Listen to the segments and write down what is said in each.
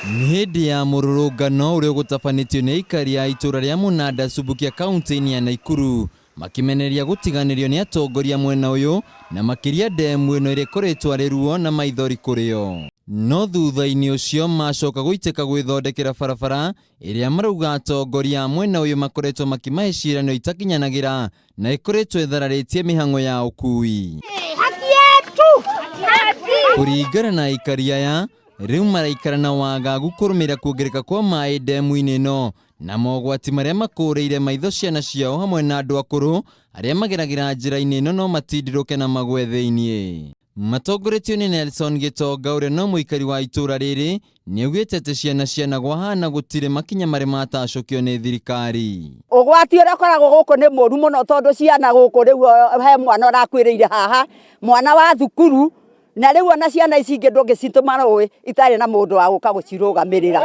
Nĩ hĩndĩ ya mũrũrũngano ũrĩa ũgũtabanĩtio nĩ aikari a itũra rĩa Mũnanda Subukia kaunti-inĩ ya Naikuru makĩmenereria gũtiganĩrio nĩ atongoria mwena ũyũ na makĩria ndemu ĩno ĩrĩa ĩkoretwo arĩ ruo na maithori kũrĩ o. No thutha-inĩ ũcio macoka gũitĩka gwĩthondekera barabara ĩrĩa marauga atongoria a mwena ũyũ makoretwo makĩmahe ciĩranĩro itakinyanagĩra na ĩkoretwo ĩthararĩtie mĩhang'o ya ũkui. Kũringana na aikari aya, rĩu maraikara na wagagu kũrũmĩrĩra kuongereka kwa maĩ ndemu-inĩ ĩno na mogwati marĩa makũrĩire maitho ciana ciao hamwe na andũ akũrũ arĩa mageragĩra njĩra-inĩ ĩno no matindirũke na magwe thĩiniĩ. Matongoretio nĩ Nelson Gĩtonga ũrĩa no mũikari wa itũũra rĩrĩ nĩaugĩte atĩ ciana cianagwahana gũtirĩ makinya marĩ matacũkio nĩ thirikari. Ũgwati ũrĩa ũkoragwo gũkũ nĩ mũru mũno tondũ ciana gũkũ rĩu he mwana ũrakuĩrĩire haha, mwana wa thukuru, na rĩu ona ciana ici ingĩ ndũngĩcitũma rũĩ itarĩ na mũndũ wa gũka gũcirũgamĩrĩra.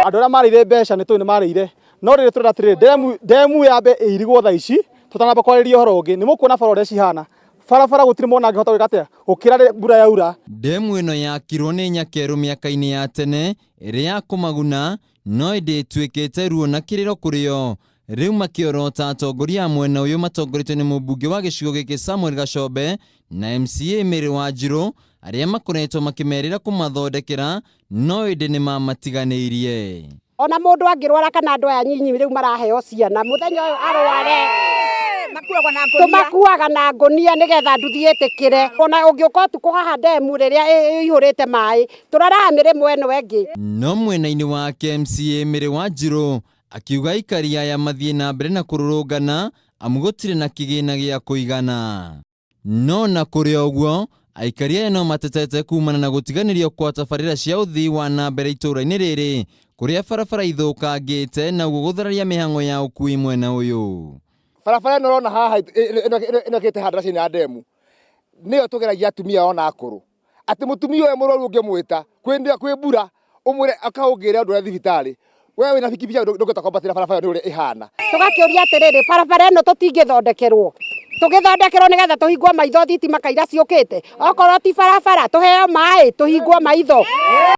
Andũ arĩa marĩire mbeca nĩ tũĩ nĩ marĩire, no rĩrĩ tũrenda atĩrĩrĩ, ndemu yambe ĩirigwo thaa ici tũtanamba kwarĩria ũhoro ũngĩ. Nĩ mũkuona bara ũrĩa cihana, barabara gũtirĩ mwana angĩhota gwĩka atĩa, gũkĩra rĩrĩa mbura yaura. Ndemu ĩno yakirwo nĩ Nyakerũ mĩaka-inĩ ya tene ĩrĩ ya kũmaguna, no ĩndĩ ĩtuĩkĩte ruo na kĩrĩro kũrĩ o. Rĩu makĩorota atongoria a mwena ũyũ matongoretio nĩ mũmbunge wa gĩcigo gĩkĩ Samuel Gachombe na MCA Mary Wanjirũ arĩa makoretwo makĩmerĩra kũmathondekera no ĩndĩ nĩ mamatiganĩirie. Ona mũndũ angĩrwara kana andũ aya nyinyi rĩu maraheo ciana mũthenya ũyũ arware tũmakuaga na ngũnia nĩgetha nduthi ĩtĩkĩre. Ona ũngĩũka ũtukũ haha ndemu rĩrĩa ĩihũrĩte maĩ tũraraga mĩrĩmo ĩno ĩngĩ. No mwena-inĩ wake MCA Mary Wanjirũ akiuga aikari aya mathiĩ na mbere na kũrũrũngana amu gũtirĩ na kĩgĩna gĩa kũigana. No na kũrĩ o ũguo, aikari aya no matetete kumana na gũtiganĩrio kwa tabarĩra cia ũthii wa na mbere itũũra-inĩ rĩrĩ kũrĩa barabara ithũkangĩte na ũguo gũthararia mĩhang'o ya ũkui mwena ũyũ. Barabara ĩno ũrona haha ĩno ĩkĩte handaraca-inĩ ya ndemu nĩyo tũgeragia atumia ona akũrũ atĩ mũtumia ũyũ mũrwaru ũngĩmwĩta kwĩ mbura ũmwĩre akaũngĩre ũndũ ũrĩa thibitarĩ we wĩna bikibiki yaku ndũngĩhota kwambatĩra barabara ĩyo nĩ ũrĩa ĩhana. Tũgakĩũria atĩrĩrĩ, barabara ĩno tũtingĩthondekerwo? Tũgĩthondekerwo nĩgetha tũhingwo maitho thitima kaira ciũkĩte? Okorwo ti barabara tũheo maĩ tũhingwo maitho.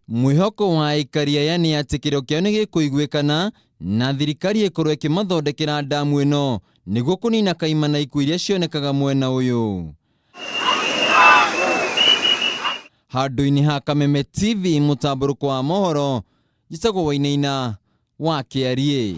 Mwĩhoko wa aikari aya nĩ atĩ kĩrĩro kĩao nĩ gĩkũiguĩkana na thirikari ĩkorwo ĩkĩmathondekera ndamu ĩno nĩguo kũnina kaimana ikuũ iria cionekaga mwena ũyũ. Handũ-inĩ ha Kameme TV mũtambũrũko wa mohoro, njĩtagwo Wainaina wa Kĩariĩ.